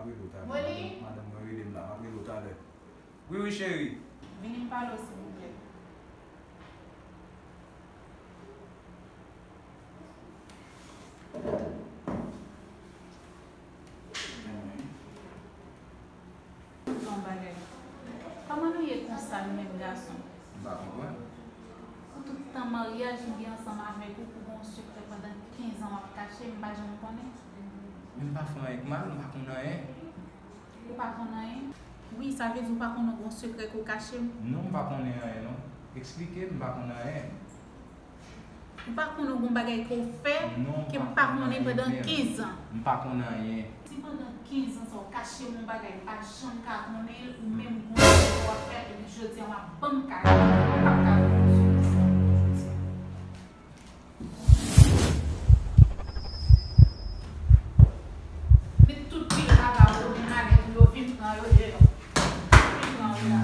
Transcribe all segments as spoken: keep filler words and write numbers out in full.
Moli. Madanm mwen rele m la, m ap rele w talè. Wi, wi, cheri. Vini m pale w, silvouplè. Yon bagay. Kòman nou ye konsa, nou menm gason? M pa konprann. Pou tout tan maryaj m gen ansanm avèk ou, pou gon sekrè pandan kenz an w ap kache, m pa janm konnen? Men m pa fè anyen k mal, m pa konn anyen. Ou pa konn anyen? Wi, sa vle di ou pa konnen gon sekrè ke w kache m? Non, m pa konnen anyen, non. Eksplike m, m pa konn anyen. Ou pa konnen gon bagay ke w fè ke m pa konnen pandan kenz an? M pa konn anyen. Si pandan kenz an sa w kache m yon bagay, m pa janm ka konnen l, ou menm gon bagay w ap fè, epi jodi a w ap ban m kado, m p ap ka fè yon sou sa. Met tout pil vagabon malè pou yo vin pran yo deyò. Vin pran yo la.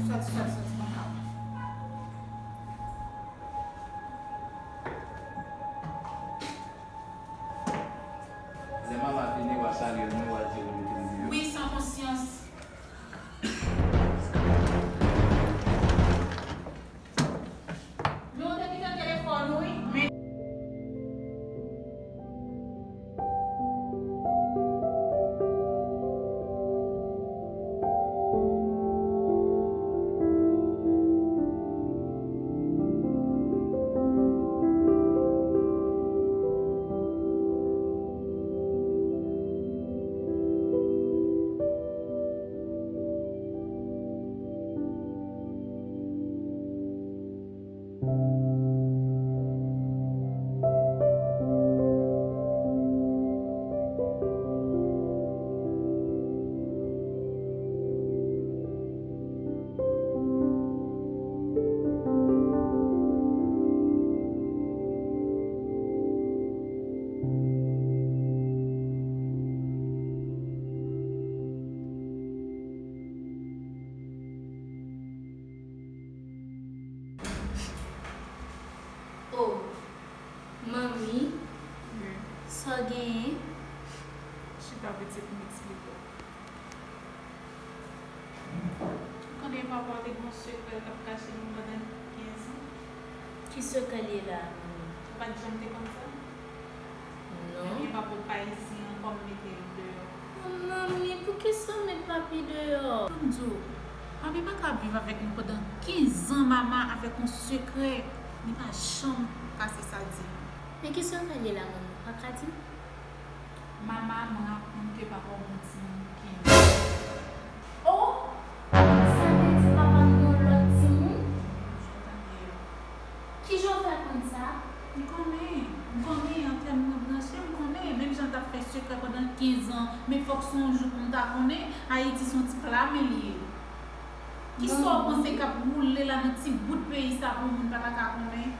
Sòti, sòti, sòti, ban m kado. Lè mama vini, w a salye l, men w a di l mete m deyò. Wi, san konsyans. Nou te kite telefòn ou, wi, men. Oh, manmi, sa w genyen? Chita pitit, m eksplike w. Ou konnen papa w te gen yon sekrè l t ap kache nou pandan kenz an? Ki sekrè l ye la a, manmi? Ou pa t janm te konn sa? Non. Ebyen, papa w pa isit ankò, m mete l deyò. Oh, manmi, poukisa w met papi deyò? Ban m di w, papi pa ka viv avèk nou pandan kenz an, mama, avèk yon sekrè. Li pa janm kase sa di nou. Men ki sekrè l ye la, manmi? Ou pa ka di m? Mama, mwen aprann ke papa w gen yon timoun kenz an. Oh! Sa vle di papa m gen yon lòt timoun? Kijan w fè konn sa? M konnen, m konnen, antèn mwen branche, m konnen. Menm jan l t ap fè sekrè pandan kenz an, men fòk se yon jou pou m ta konnen, Ayiti se yon ti pla men li ye. Kisa w panse k ap woule la nan ti bout peyi sa pou yon moun pa ta ka konnen?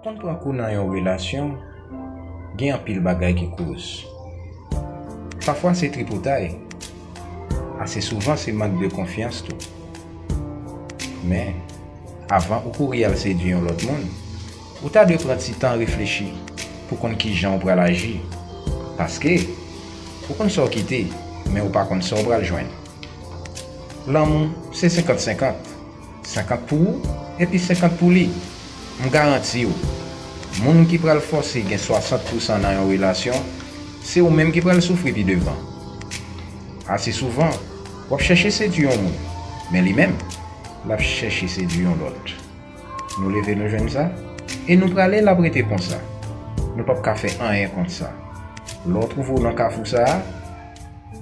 Konn pran kou nan yon relasyon, gen anpil bagay ki koz. Pafwa se tripotay, ase souvan se mank de konfyans tou. Men, avan ou kouri al sedui yon lòt moun, ou ta dwe pran ti tan reflechi pou konn kijan ou pral aji. Paske, ou konn sa w kite, men ou pa konn sa w pral jwenn. Lanmou, se senkant senkant. Senkant pou ou, epi senkant pou li. M garanti w, moun ki pral fòse gen swasant pousan nan yon relasyon, se ou menm ki pral soufri pi devan. Ase souvan, w ap chèche sedui yon moun, men li menm, l ap chèche sedui yon lòt. Nou leve, nou jwenn sa, e nou prale, l ap rete konsa. Nou p ap ka fè anyen kont sa. Lè w twouve w nan kafou sa a,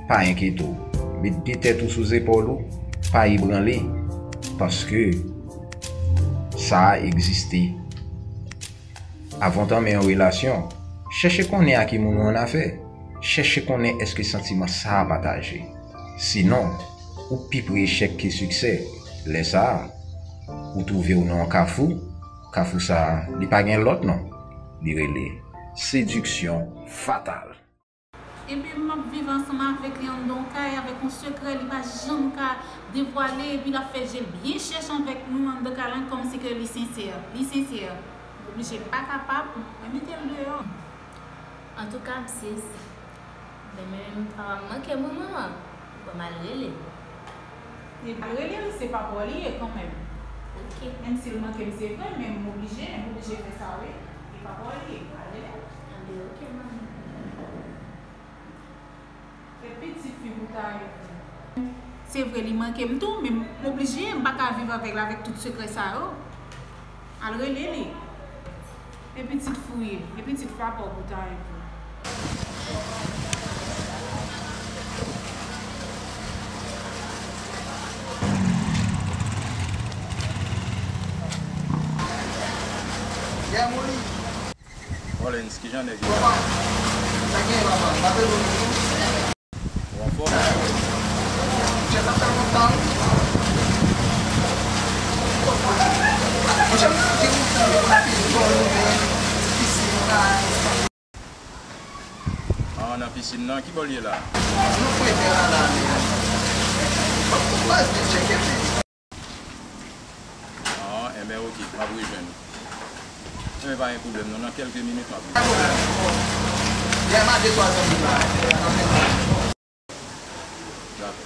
pa enkyete w. Met de tèt ou sou zepòl ou, pa ebranle, paske sa a egziste. Avan w tanmen yon relasyon, chèche konnen a ki moun ou annafè. Chèche konnen èske santiman sa a pataje. Sinon, ou pi pre echèk ke siksè. Lè sa a, ou twouve w nan yon kafou. Kafou sa a, li pa gen lòt non. Li rele sediksyon fatal. Epi m ap viv ansanm avèk li anndan yon kay avèk yon sekrè li pa janm ka devwale, epi l ap fè je l byen chèch avèk nou anndan kay la kòmsi ke li sensè. Li sensè. M oblije pa kapab, mwen mete l deyò. Antouka, m sezi. Men papa m manke m wi manman. Bon, m al rele l. Epi al rele l, se papa w li ye kanmenm. Ok. Menm si l manke m, se vre, men m oblije, m oblije fè sa, wi. E papa w li ye, al rele l. Anben, ok, manmi. E pitit fi pou ta ye vre. Se vre, li manke m tou, men m oblije, m pa ka viv avèk l avèk tout sekrè sa yo. Al rele li. E pitit fi w ye, e pitit papa w pou ta ye vre. Orleans, kijan nèg yo? Ou anfòm? Ah, nan pisin nan, ki bò l ye la? Ah, enben, ok, m ap rejwenn ou. Enben, pa gen pwoblèm, non, nan kèlke minit, m ap rejwenn ou. Dakò.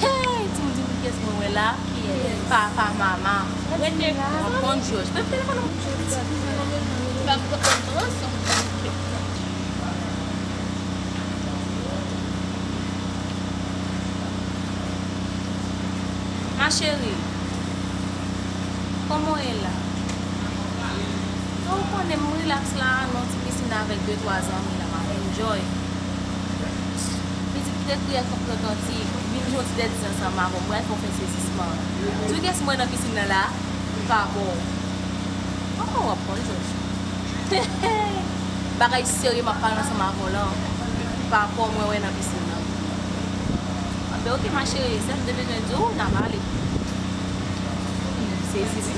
Hey, ti moun di pou kiyès mwen wè la? Kiyès? Papa, mama. Rete la. Mwen konn Jòj. Pèp telefòn nan. Pèp telefòn nan. Ma chérie, kòman w ye la? Ou konnen m rilaks la, nan ti pisin avèk de twa zanmi la, m ap enjoy. Pitit te kriye k ap pran kantik, vin jwe yon ti tèt di ansanm avè w, m pral fè w fè sezisman. Di w kiyès m wè nan pisin nan la? Papa w. Kòman w ap konn, Jòj? Bagay serye m ap pale ansanm avè w la, pa rapò mwen wè nan pisin nan. Anben, oke, ma chérie, sa m te bezwen di w, n a pale. M sezi, wi.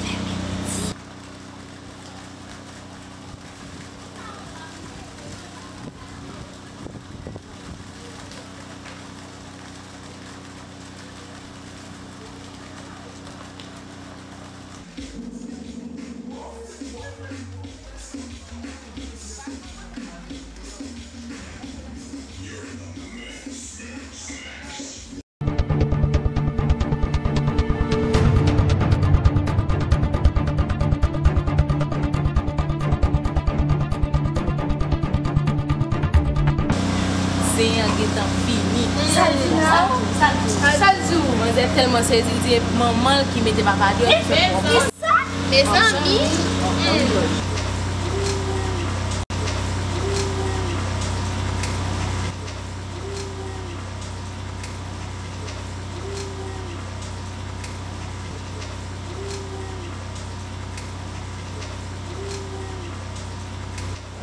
Zen an gentan fini. Sa l di la? Sa l di? Sa l di? Manzè tèlman sezi, l di e manman l ki mete papa deyò, ki fè pwòblèm. Mezanmi.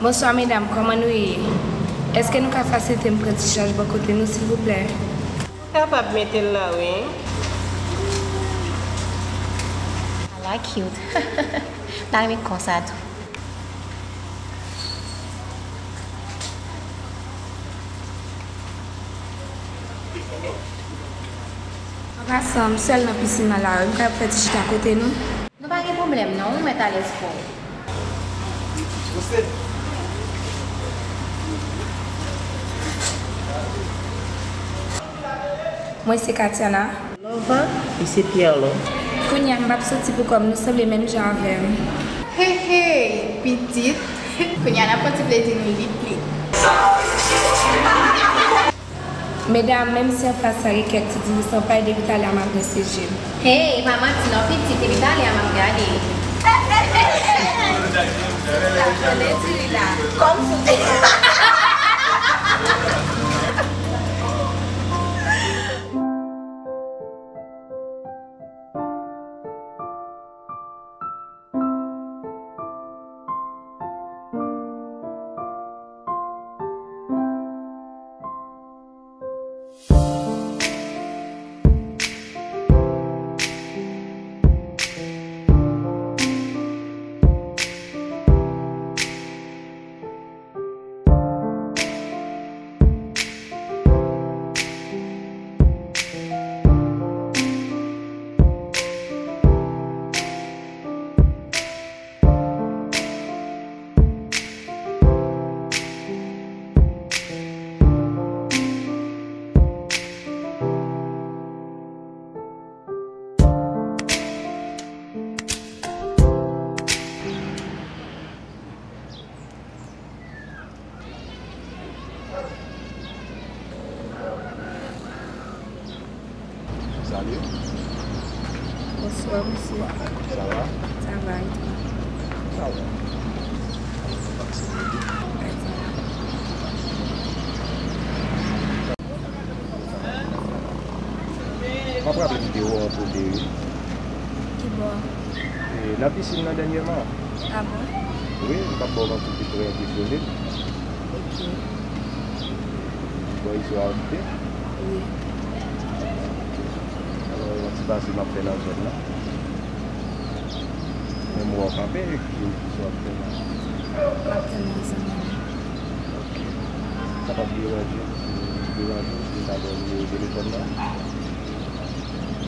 Bonswa medam, kòman nou ye? Èske nou ka fasilite m pran ti chaj bò kote nou, silvouplè? Ou kapab mete l la, wi. Ala cute. M ta renmen konsa tou. An pasan, m sèl nan pisin nan la, wi. M ka fè ti chita kote nou? Nou pa gen pwoblèm non, ou mèt alèz kò w. Mwen se Katiana. Lova, li se Pierlo. Kounye a m p ap soti pou kò m, nou sanble menm jan avè m. Hey, hey, pitit. Kounye a n ap pran ti plezi nou vit vit. Medam, menm si anfas sa gen kèk ti divisan, pa ede epi talè a m ap rense je m. Hey, pa manti non pitit, epi talè a m ap gade. Sa, tande diri la. Kòm sou Salut. Bonsoir, monsieur. Ça va? Ça va, et toi? Ça va. Merci. M ap raple videyo an kote, wi. Ki bò? E, nan pisin nan dènyèman. A bon? Wi, m t ap ba w yon ti kou trè enpresyone. Ok. Bon, istwa a rive? Wi. Alò, yon ti pase m ap fè nan zòn nan. Men m wè w kanpe, ki, ki sa w ap fè la? M ap tann yon zanmi m. Ok. Sa p ap deranje, deranje w si m ta ba w nimewo telefòn nan?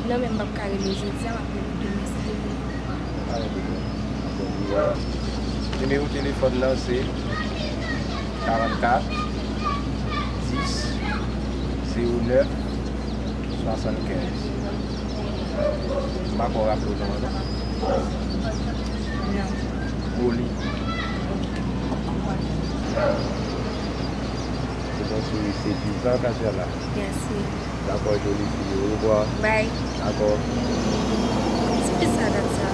Non, men m p ap ka rele jodi a, m ap rele demen si Dye vle. Pa gen pwoblèm. Bon, nimewo telefòn nan se karannkat, dis, zewo nèf, swasannkenz. M pa kwè w raple w non an, non? Non. Moli. Se konsa, se dizan, Katiana. Mèsi. Dakò, joli fi. Orevwa. Bay. Dakò. Kòmsi ki sa dat sa?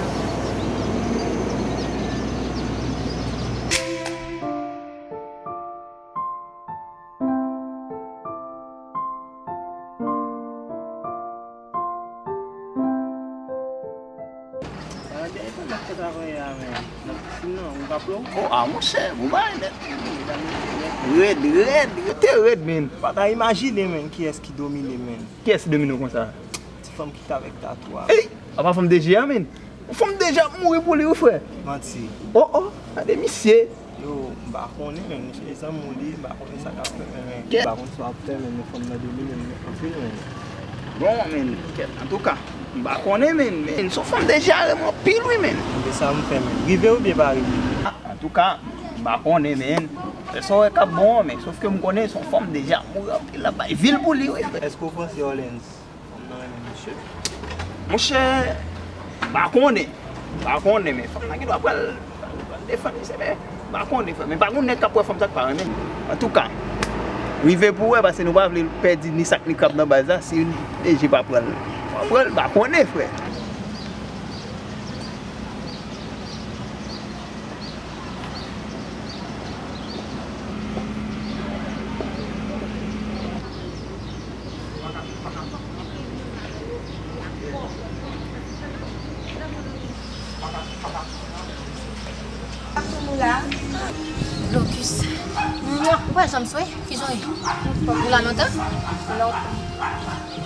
M ap fè travay la, men. Nan pisin nan, ou pa plo? Oh, ah, monchè, bon bagay nèt. Rèd, rèd, rèd, te rèd, men. Pa ta imajine, men, kiyès ki domine, men. Kiyès ki domine w konsa? Ti fanm ki t avèk tatouaj. Ey, apa fanm D J a, men? Fanm D J a mouri pou li, wi, frè. Manti. Oh, oh, gade misye. Yo, m pa konnen, men, misye zanmi w li, m pa konnen sa k ap fè, men, men. M pa konn sa w ap fè, men, men fanm nan domine m anpil, men. Bon, men, kèt, antouka, m pa konnen, men, men, se yon fanm D J a renmen anpil, wi, men. Men sa m fè, men. Rive oubyen pa rive? Ah, antouka, m pa konnen, men. Fè sa w wè k ap bon an, men. Sof ke m konnen se yon fanm D J a mouri anpil, l ap bay vi l pou li, wi, frè. Èske w panse Orlens Fanm nan renmen misye? Monchè, m pa konnen. M pa konnen, men fanm nan gendwa pral, pral defann misye, men m pa konnen, frè. Men pa gen nèg k ap wè fanm sa k pa renmen l. Antouka, rive pou wè, paske nou pa vle pèdi ni sak ni krab nan baz la, si D J pa pran l. Pa pran l, m pa konnen, frè. Blokis. Mwa, ou pa janm swe? Kijan w ye? Ou la lontan? Lontan.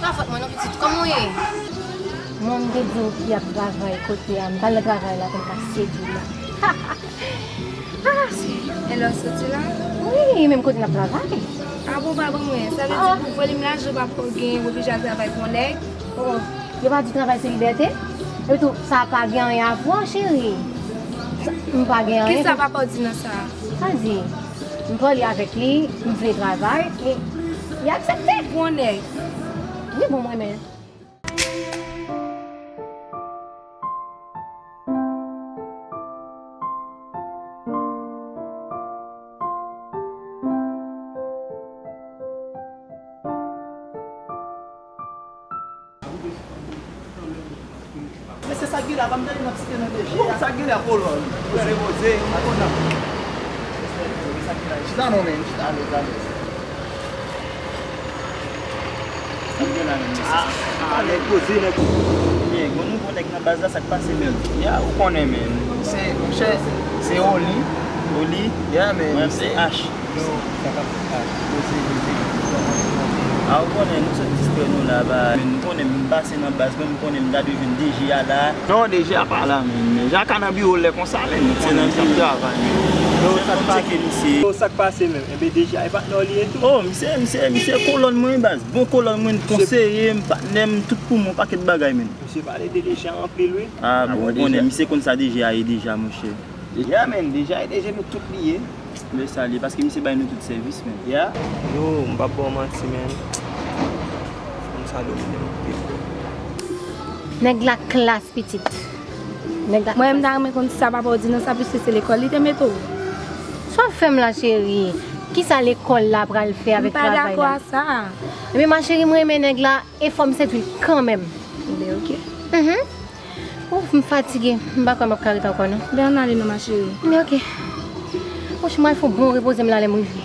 Pa fòt mwen non, pitit. Kòman w ye? Mwen, m te di w ki ap travay kote a. M t al nan travay la pou m ka sedui l. Ah, se... E lè w soti la? Wi, menm kote n ap travay. Ah bon, pa ban mwen. Sa vle di pou vòlè m lajan, w p ap gen, oblije al travay pou yon nèg? Oh, yo pa di travay se libète? Epitou, sa pa gen anyen a vwa, cheri. M pa gen anyen. Kisa papa w di nan sa? Sa di, m pale avèk li, m vle travay, e li aksepte. Bon nèg. Li bon, mwen menm. Mesye, sa k gen la, pa m tande n ap site non D J a. Sa k gen la, kolòn. Poze, poze. Chita non, men. Chita, alèz, alèz. Sa k gen la, men, mesye? Ah, ah, nèg poze, nèg poze. Byen, gon nouvo nèg nan baz la, sa k pase menm? Ya, ou konnen, men. Se, monchè, se Oli. Oli? Ya, men. Mwen, se H. Yo, sa k ap fèt la? Poze, poze. A, ou konnen, nou sot distrè nou la, ba. Men nou konnen m pase nan baz mwen, m konnen m ta dwe jwenn D J a la. Non, D J a pa la, men. Men Jaka nan biwo lè konsa, men. Se nan biwo travay, men. Yo, sa k pase? Yo, sa k pase, men? Enben, D J a e patnè w li ye tou. Oh, misye, misye, misye kolòn mwen, baz. Bon kolòn mwen, konseye m, patnè m, tout pou mwen, pakèt bagay, men. Misye pale de D J a anpil, wi. Ah, bon, ou konnen, misye konn sa D J a ye deja, monchè. D J a, men, D J a e D J nou tout li ye. Men sa li, paske misye bay nou tout sèvis, men. Ya. Yo, m p ap ba w manti, men. Fanm sa domine m anpil. Nèg la klas, pitit. Nèg la... Mwen, m ta renmen konn sa papa w di nan sa, piske se lekòl li te mete w. Sa w fè m la, cheri? Kisa lekòl la pral fè avèk travay la? M pa dakò a sa. Ebyen, ma cheri, mwen renmen nèg la e fò m sedui l kanmenm. Ebyen, oke. Mhm. Ouf, m fatige. M pa kwè m ap ka ret ankò, non. Ben, ann ale non, ma chérie. Men oke. Wouch, m al fè yon bon repoze m la lè m rive.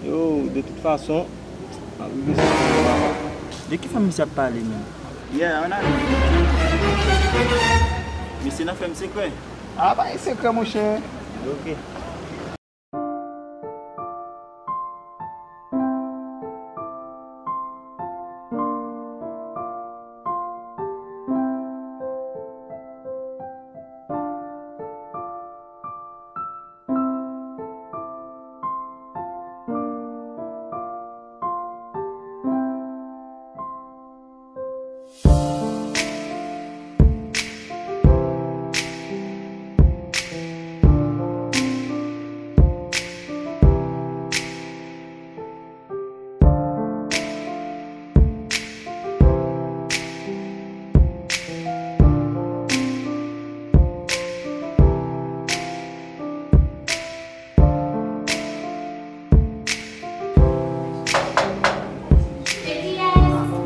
Yo, de tout fason, m ap rive sou... De ki fanm misye ap pale, menm? Yeah, ann ale. Misye nan fè m sekrè. Ah, pa gen sekrè, monchè. Oke.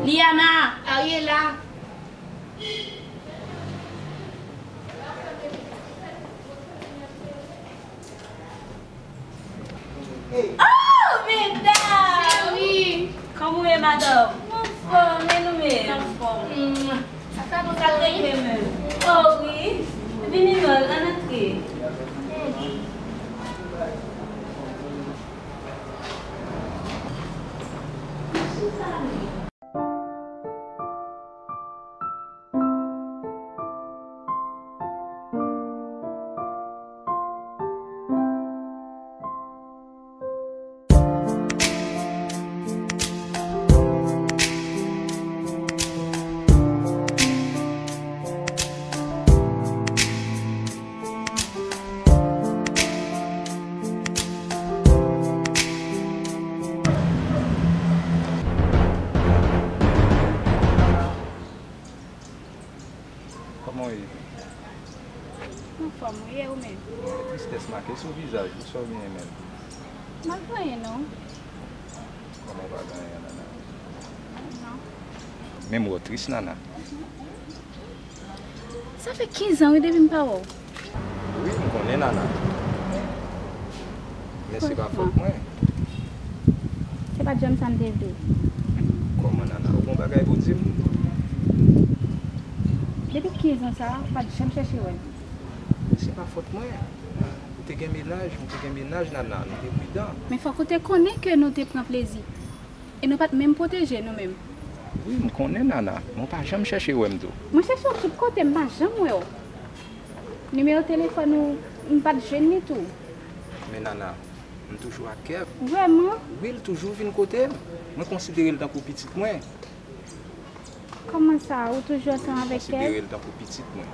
Liana, Ariela. Oh, medam! Cheri, kòman w ye? E madanm, anfòm, e nou menm? Anfòm. Sa fè nou sa regle menm? Oh wi. Vini non, ann antre. Kòman w ye? Anfòm wi, e ou menm? Tristès make sou vizaj ou, sa w genyen menm? M pa gen anyen non. Kòman w pa gen anyen, Nana? Non. Menm w tris, Nana. Sa fè kenz an wi depi m pa wè w. Wi, m konnen, Nana. Men se pa fòt mwen. Se pa t janm sa m te vle. Kòman, Nana? Ou gon bagay pou di m? Depi kenz an sa, ou pa t janm chèche wè m. Se pa fòt mwen. Ou te gen mennaj, m te gen mennaj, Nana. Nou te pridan. Men fòk ou te konnen ke nou te pran plezi. E nou pa t menm pwoteje nou menm. Wi, m konnen, Nana. Men w pa janm chèche wè m tou. Mwen chèche w tout kote, m pa janm wè w. Nimewo telefòn ou, m pa t jwenn li tou. Men Nana, m toujou ak Kev. Vrèman? Wi, l toujou vin kote m. Mwen konsidere l tankou pitit mwen. Kòman sa, ou toujou ansanm avèk Kev? Mwen konsidere l tankou pitit mwen.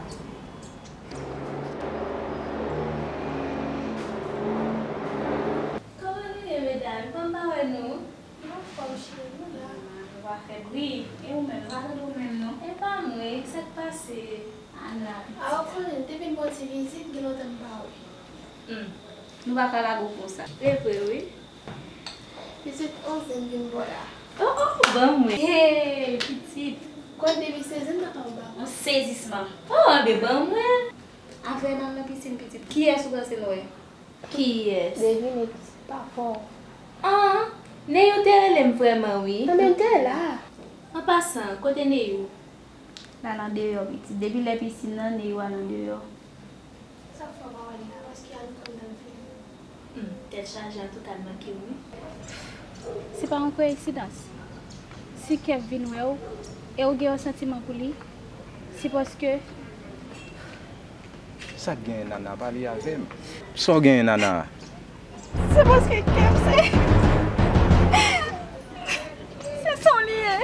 Kòman nou ye, medam? Kòman pa wè nou? Nou anfòm, cheri, nou la. Nou pa fè bri. E ou menm, nou pa tande w menm, non? E pa mwen, sa k pase? Ana, pitit. A, ou konnen, m te vin ba w ti vizit, gen lontan m pa wè. Hmm. Nou pa ka lage w konsa. Se vre, wi. Pitit, on zen vin ba w la. Oh, oh, ban mwen. Hey, pitit. Kòd depi se zen nan pa w ba mwen. On sezisman. Oh, enben ban mwen. Avè n al nan pisin, pitit. Kiyès ou panse n wè? Kiyès? Devine, pitit, pa fò. Ah, Neyou te rele m vrèman, wi. Anben, m te la. An pasan, kote Neyou? L al andeyò, pitit. Depi lè pisin nan, Neyou al andeyò. Sa k fè w pa wè l la? Paske al antann nan vin. Hmm, tèt chaje, antouka, l manke w, wi. Se pa yon koyensidans. Si Kev vin wè w, e w gen yon santiman pou li, se paske Sa k genyen, Nana? Pale avè m. Sa w genyen, Nana? Se paske Kev se, se sa w li ye.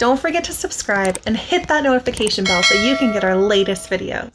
Don't forget to subscribe and hit that notification bell so you can get our latest videos.